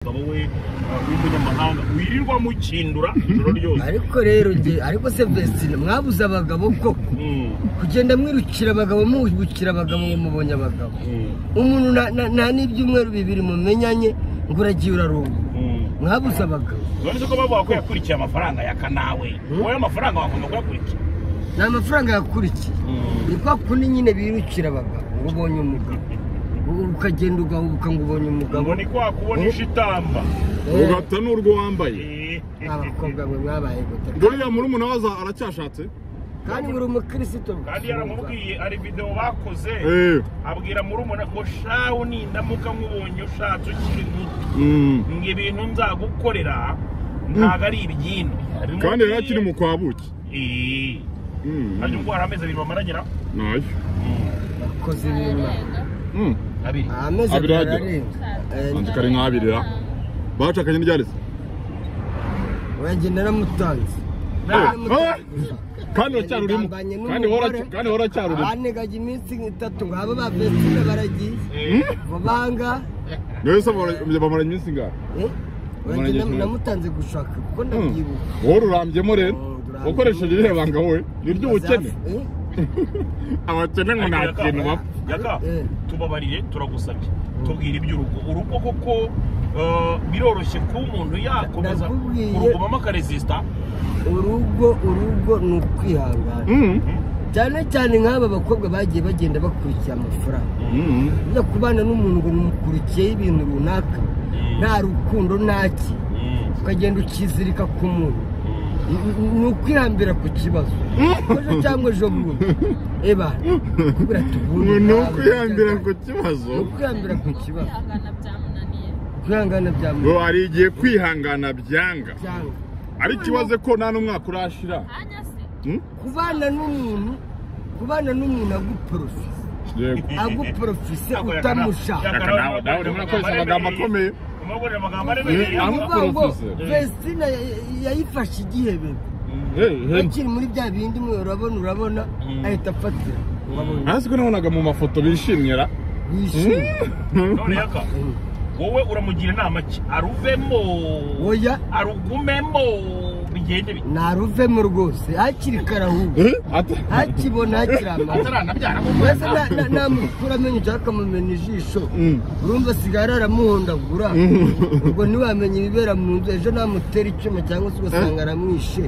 Umugabo we w'umunyamahanga wirirwa mukindura ijoro ryose. Ariko rero nge, ariko se Vestine, mwabuze abagabo koko? Kugenda mwirukira abagabo, muhubukira abagabo, ngo mubonye abagabo. Umuntu nta n'ibyumweru 2 mumenyanye ngo uragiye urarunga. Mwabuze abagabo. None se ko bavuga ko yakurikiye amafaranga ya Kanawe, wowe amafaranga wagomba kuyakurikira? Ni amafaranga yakurikiye. Ni kwa kundi nyine birukira abagabo ngo ubonye umugabo, ukagenda ugahubuka ngo ubonye umugabo. Ngo ni kwa kubona ishitamba ugata n'urwo wambaye. Abakobwa mwe mwabaye gute? Dore ya murumuna waza aracyashatse. Kandi uri umukristo. Kandi yaramubwiye, ari video bakoze, abwira murumuna ngo shawu nindamuka nkubonye ushatse ukiri muto, ngo ibintu nzagukorera ntabwo ari ibyino. Kandi yari akiri mu kwa buki. Kandi ubwo hari amezi 2 bamaranyira. Nayo bakoze ibintu. Abiri. Amezi Abiri abiri hagera. arenga. Anzi kari nk'abiri ra. Bacakanye n'ibyarese. Oya, njye naramutanze. Kandi uracyarurimo. Ndambanye Kandi n'umugore. kandi waracyarurimo. Bantegaga iminsi 3 ngo aba ba Vestine baragiye. Babanga. Niwe se bamaranye iminsi ingahe? Oya, Bamaranye njye iminsi ingahe? namutanze gushaka kuko ndabyibuka. Wowe ururambyemo rero. Ndurambye. Wakoresheje irihe banga wowe? Ni iry'ubukene. Abakene ngo nta kintu bapfa. Yaka, tubabarire, turagusabye. Tubwire iby'urugo. Urugo koko biroroshye kuba umuntu yakomeza Ndakubwiye. kurugumamo akaresista? Urugo ni ukwihangana. Cyane cyane nk'aba bakobwa bagiye bagenda bakurikiye amafaranga. Ujya kubana n'umuntu ngo umukurikiyeho ibintu runaka, nta rukundo ntaki, ukagenda ukizirika ku muntu. Ni ukwihambira ku kibazo. Ejo cyangwa ejo bundi. Eba, kubera tubundi. Ni ukwihambira ku kibazo. Ni ukwihambira ku kibazo. Kwihangana byamunaniye. Kwihangana byamunaniye. Ngo hari igihe kwihangana byanga. Byanga. Ariko ikibazo ko nta n'umwaka urashira. Hanya se. Kubana n'umuntu, kubana n'umuntu aguprofise. Yego. Aguprofise utamushaka. Yaka, nawe urimo urakoresha amagambo akomeye. Umugore amagambo aremereye. Avuga ngo Aguprofise. Vestine yayifashe igihe bebe. Akiri muri bya bindi mwe urabona ahita afatira. Hasi ko nabonaga mu mafoto bishimira. Bishimye. None Yaka, wowe uramugira inama ki? Aruvemo? Oya. Arugumemo bigende bite? Naruvemo rwose hakiri kare ahubwo. Hakibona hakiri amara. Ataranabyara koko. Mbese namukura amenyo cyangwa akamumena ijisho, urumva asigaye aramuhondagura, ubwo ntiwamenya ibibera mu nzu. Ejo namutera icyuma cyangwa se ugasanga aramwishe,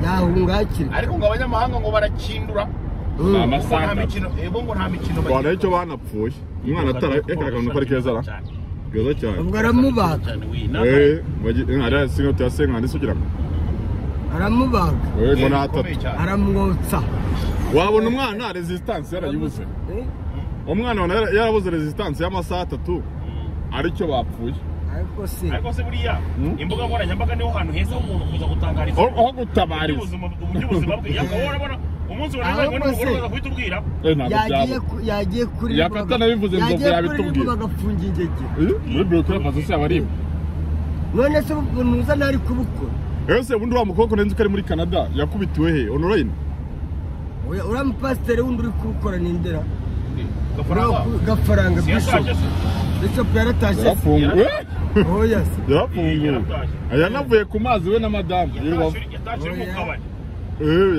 yahunga hakiri kare. Ariko ngo abanyamahanga ngo barakindura. Ni Ngo nta amasaka. mikino, ebo ngo nta mikino. Wara icyo banapfuye. Umwana atara ekara akantu kari keza ra. Keza cyane. Ubwo aramubaga. Ari singo tuyasenga ndisugira. Aramubaga. Ngo ni atatu. Aramwotsa. Wabona umwana resistance yarayibuze. Umwana wabona yarabuze resistance y'amasaha 3. Aricyo bapfuye. Ariko se Ariko se buriya imbuga nkoranyambaga niho hantu heza h'umuntu kuza gutangariza Aho gutabariza. uburyo ubuzima bwe. Yaka, wowe urabona umunsi wanazanywe Ahubwo n'umugore se ukaza guhita ubwira. Ntabwo yagiye byaba. yagiye kuri Yakata nabivuze, Nzovu yagiye kuri yabitubwiye. ribu bagafunga ingegera. Muri Burkina Faso se abarimu. None se nuza ntari kubukora? Ese ubundi wa mukobwa nzi ko ari muri Canada yakubitiwe he? Online. Oya, uriya mupasiteri wundi uri kubukora ni ndera? Gafaranga. Gafaranga Si Bishop. yatashye se? Bishop yaratashye se? Yarafunguwe. Oya se. Yarafunguwe. Yaratashye. Yanavuye ku mazi we na madamu. Yatashye uri mu kabari.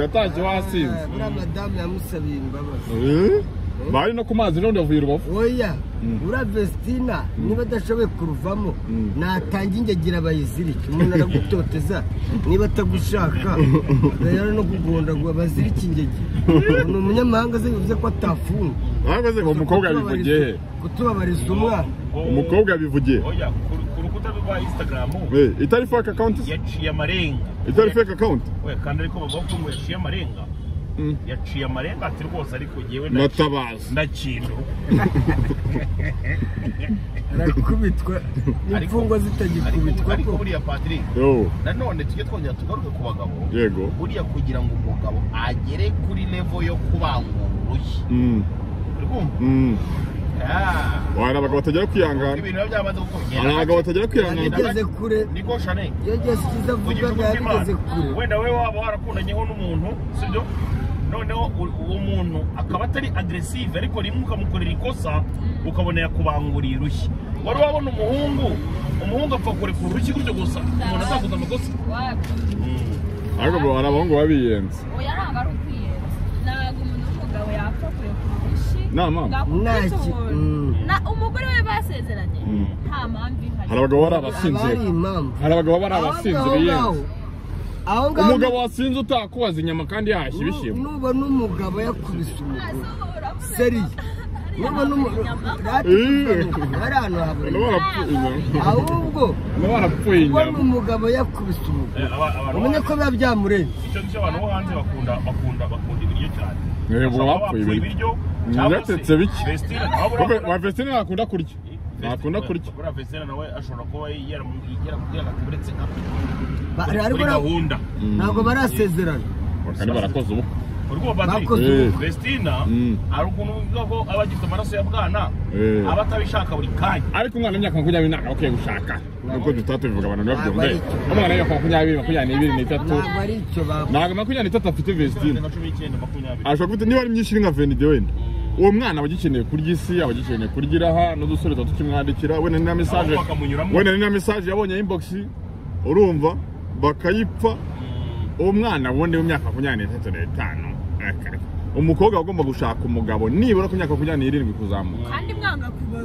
Yatashye wasinze. Uriya madamu yamusabiye imbabazi. Bari no ku mazi none bavuye i Rubavu. Oya, uriya Vestina niba adashoboye kuruvamo, natanga ingegera bayizirike. Umuntu aragutoteza niba atagushaka rero no kugonda ngo bazirike ingegera. Ni umunyamahanga se bivuze ko atafunga? Ahubwo uwo mukobwa yabivugiye he? Kutubabariza umwana. Umukobwa yabivugiye. Oya, ku rukuta rwa Instagram Itari fake account se? yaciye amarenga. Itari fake account? Oya, kandi ariko bavuga ko ngo yaciye amarenga. Yaciye amarenga ati rwose ariko yewe Ndatabaza. ndakindura. Arakubitwa n'imfungwa zitagikubitwa Ariko ko buriya Patrick, Yo, nanone tujye twongera tugaruke ku bagabo. Yego. Buriya kugira ngo umugabo agere kuri level yo kubangura urushyi, uri kumva? Hari abagabo batagira kwihangana. Ibintu biba byamaze gukomera. Hari abagabo batagira kwihangana. Bigeze kure. Niko shane. Iyo Yesu kiza avuga Kugira byaba umutima. bigeze kure. Wenda wowe waba warakundanyeho n'umuntu, sibyo? Noneho uwo muntu akaba atari aggressive ariko rimwe ukamukorera ikosa ukabona yakubanguriye urushyi. Wari wabona umuhungu apfa kurekura urushyi gutyo gusa umuntu atakoze amakosa. Ariko hari abahungu babiyenza. Oya ntabwo ari ukwiyenza. Ntabwo umuntu w'umugabo yapfa kurekura urushyi. Umugore we basezeranye nta mpamvu ihari. Hari abagabo bari abasinzi. Hari abagabo bari abasinzi biyenza. Umugabo wasinze utakubaza inyama kandi yahashye ibishyimbo. Nubona umugabo yakubise umugore seriye nubona ahubwo ubona umugabo yakubise umugore umenye ko biba byamurenze. Icyo ngicyo abantu bo hanze bakunda ibiryo cyane. Yego bapfuye ibiryo cyangwa bike. Vestina ntakunda kurya. Ntakunda kurya. Buriya Vestina nawe ashobora kuba yaramubwira ati uretse kuri gahunda. Ntabwo barasezerana. Kandi barakoze ubukwe. Vestina hari ukuntu uvuga ko aba agifite amaraso ya bwana aba atabishaka buri kanya. Ariko umwana w'imyaka 20 ntabwo akwiye gushaka. Nubwo tutatubivuga abantu ntibabyumve. Umwana w'imyaka 20, 22, 23 ntabwo 23 afite Vestina. Ashobora kuba niba ari myinshi nka 22 wenda. Uwo mwana aba agikeneye kurya isi, aba agikeneye kurya iraha n'udusore tuba tukimwandikira wenda ni na message. Wenda ni na message yabonye inbox urumva bakayipfa. Uwo mwana wundi w'imyaka 23 n'itanu. Umukobwa agomba gushaka umugabo nibura ku myaka 27 kuzamuka. Kandi mwanga kuba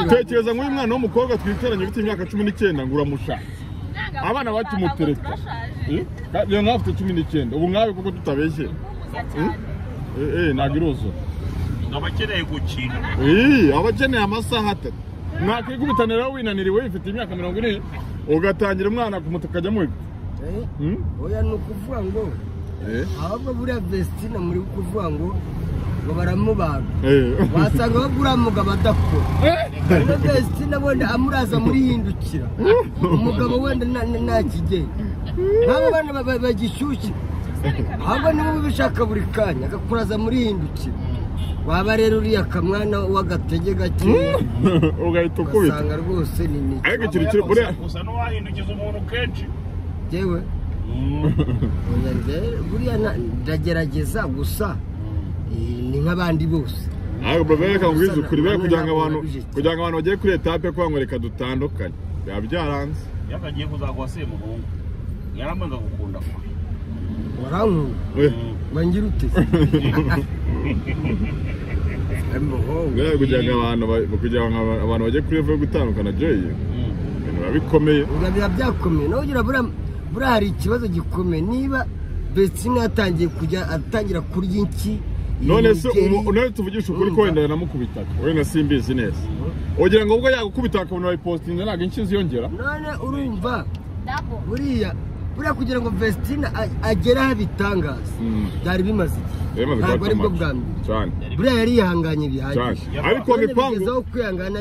tekereza nk'uyu mwana w'umukobwa twiteranye ufite imyaka 19 ngo uramushaka. Abana bakimutereka. Iyo nkawe ufite 19 ubu nkawe kuko tutabeshye. Ntabwo iruzuye. Abakeneye gukina. Abakeneye amasaha 3. Mwakigubitanira winaniriwe ufite imyaka 40 ugatangira umwana kumutuka ajya mu. Oya ni ukuvuga ngo ahubwo buriya Vestina muri kuvuga ngo baramubaga wasanga bagura mugabo adakora. Vestina wenda amuraza muri hindukira umugabo wenda nta kigenda. Nk'abo bana bagishyushye ahubwo nibo bishaka buri kanya akakuraza muri hindukira. Waba rero uriya kamwana w'agatege gake ugahita ukubita ugasanga rwose ni ariko ikintu kiri buriya gusa n'uwahindukiza umuntu kenshi. Yewe buriya ndagerageza gusa ni nk'abandi bose. Ariko reka nkubwize ukuri kugira ngo abantu bagere kuri etape kugira ngo reka dutandukanye biba byaranze. Yakagiye kuzagwa Semuhungu yaramanga gukunda kwe. Warankunda wangira ute? Kugira ngo abantu bajye kuri level yo gutandukana Jay ibintu biba bikomeye. Biba byakomeye nawe ugira buriya hari ikibazo gikomeye niba Vestina yatangiye kujya atangira kurya inki. None se none tuvugisha ukuri ko wenda yanamukubitaga wenda simbizi neza ugira ngo ubwo yagukubita akabona bayipostinze ntabwo inki ziyongera. None urumva buriya kugira ngo Vestina agere aho abitangaza byari bimaze igihe ntabwo aribwo bwa mbere. Buriya yari yihanganye bihagije. Ariko mipango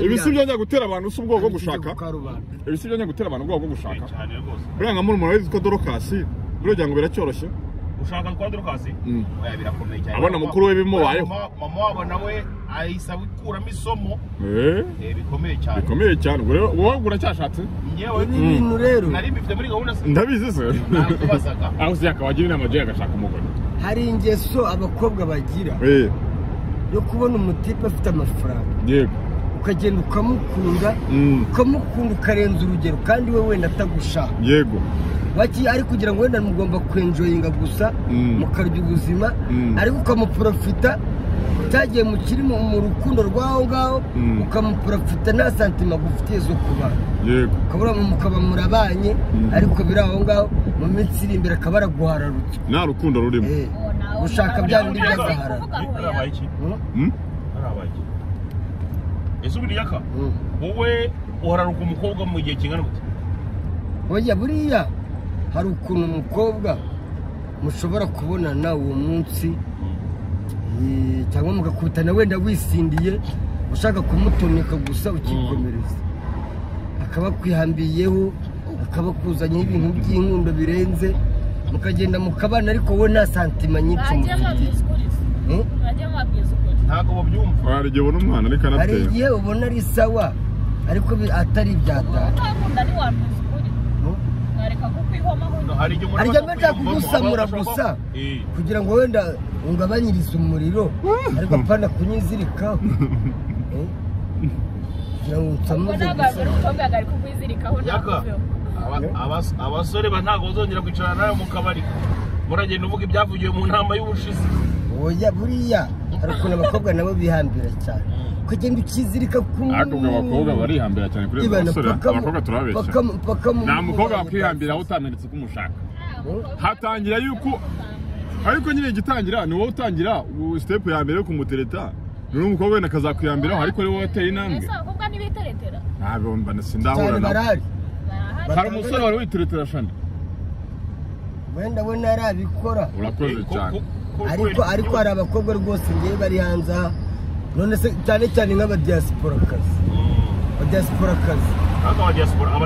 ibisi byongera gutera abantu si ubwoba bwo gushaka. Ibisi byongera gutera abantu ubwoba bwo gushaka. Buriya nka murumuna we witwa Dorokasi buriya ngo biracyoroshye ushaka kwa Dorokasi. Oya birakomeye cyane. Abona mukuru we bimubayeho. Mama wabo nawe ahise abikuramo isomo. Bikomeye cyane. Bikomeye cyane. Wowe uracyashatse? Nyewe ibintu rero nari mbifite muri gahunda se. Ndabizi se. Nakubazaga. Aho se yakabagira inama Jay agashaka umugore. Hari ingeso abakobwa bagira. Yo kubona umutipe afite amafaranga. Yego. Ukagenda ukamukunda, ukamukunda ukarenza urugero kandi we wenda atagushaka. Yego. Waki ari kugira ngo wenda mugomba kwenjoyinga gusa mukarya ubuzima ariko ukamuprofita utagiye mukiri mu rukundo rwaho ngaho ukamuprofita nta santima gufitiye zo kubana. Yego. Ukabura mukaba murabanye ariko biri aho ngaho mu minsi iri imbere akaba araguhararutse. Nta rukundo rurimo. Gushaka bya bindi by'agahararo. Ese ubu yaka wowe uhararuka umukobwa mu gihe kingana gute? Oya buriya hari ukuntu umukobwa mushobora kubonana uwo munsi cyangwa mugakubitana wenda wisindiye ushaka kumutoneka gusa ukikomereza akaba kwihambiyeho akaba kuzanyeho ibintu by'inkundo birenze mukagenda mukabana ariko wowe nta santima nyinshi mufitiye. Ntabwo babyumva. Hari igihe ubona umwana ariko anateye. Hari igihe ubona ari sawa ariko atari ibyataka. Yareka kukwihomaho. Hari igihe umuntu Hari igihe mba kugusamura gusa kugira ngo wenda ungabanyirize umuriro, ariko apana kunyizirikaho. Kugira ngo nsamuze gusa. Umukobwa ari kukwizirikaho ntabwo. Abasore ba ntabwo bazongera kwicarana nawe mu kabari. Muragenda uvuga ibyavugiwe mu nama y'ubushize. Oya buriya hari ukuntu abakobwa nabo bihambira cyane. Ukagenda ukizirika ku ariko abakobwa barihambira cyane kuri abasore. Abakobwa turabeshya. Nta mukobwa wakwihambira aho utamenetse ko umushaka. Hatangira yuko ariko nyine igitangira ni wowe utangira step ya mbere yo kumutereta. Nuri umukobwa wenda akazakwihambiraho ariko ari wowe wateye intambwe. Ese abakobwa ntibiteretera? Ntabwo mba sindahura nabo. Hari umusore wari witeretera shani. Wenda we narabikora. Urakoze cyane. Ariko hari abakobwa rwose ngiye bari hanze aha. None se cyane cyane nk'aba diaspora kazi. Diaspora kazi. Aba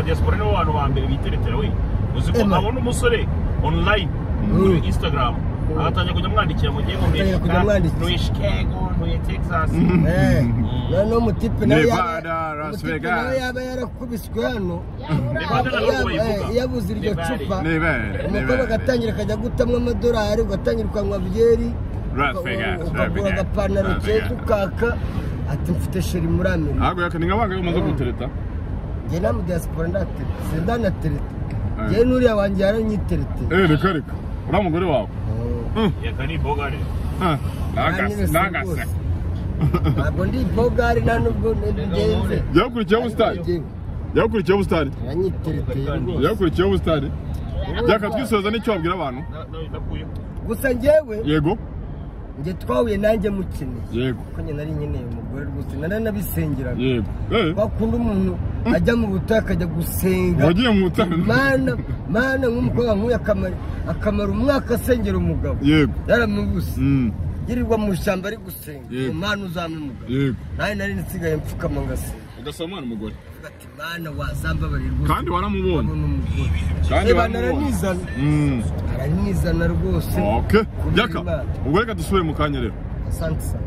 diaspora nibo bantu ba mbere biteretera we. Uzi ko abona umusore online kuri Instagram agatangira kujya amwandikira ngo ngiye ntuye Chicago, ntuye Texas. Noneho umutipe nawe yaba yarakubiswe hano yabuze iryo cupa, umukobwa agatangira akajya gutamwa amadolari, ugatangira ukanywa byeri, ukagura agapantaro keza ukaka, ati mfite sheri muri Amerika. Ntabwo ni nka bangahe umaze gutereta? Njye nta mu diaspora ndatereta, sindanatereta. Njye n'uriya wanjye yaranyitereteye. Reka reka, uriya mugore wawe? Yaka ni bogare. Nagase. Ntabwo ndi bogare nta nubwo ngenze. Yakurikiyeho ubusitani. Yakurikiyeho ubusitani. Yaranyitereteye rwose. Yakurikiyeho ubusitani. Yaka twisoza n'icyo wabwira abantu. Gusa njyewe. Yego. Njye twahuye nanjye mukeneye. Yego. Kuko njye nari nkeneye umugore rwose naranabisengeraga. Yego. Wakunda umuntu ajya mu butayu akajya gusenga. Wagiye mu butayu. Mana nk'umukobwa nk'uyu akamara umwaka asengera umugabo. Yego. Yaramubuze. Yirirwa mu ishyamba ari gusenga. Mana uzampa umugabo. Yego. Nanjye nari nsigaye mfukama ngasenga. Ugasaba umwana umugore. Ati Mana wazambabarira rwose. Kandi waramubonye. Kandi waramubonye. Aranizana rwose. Okay. Yaka. Ubwo reka dusubire mu kanya rero. Asante sana.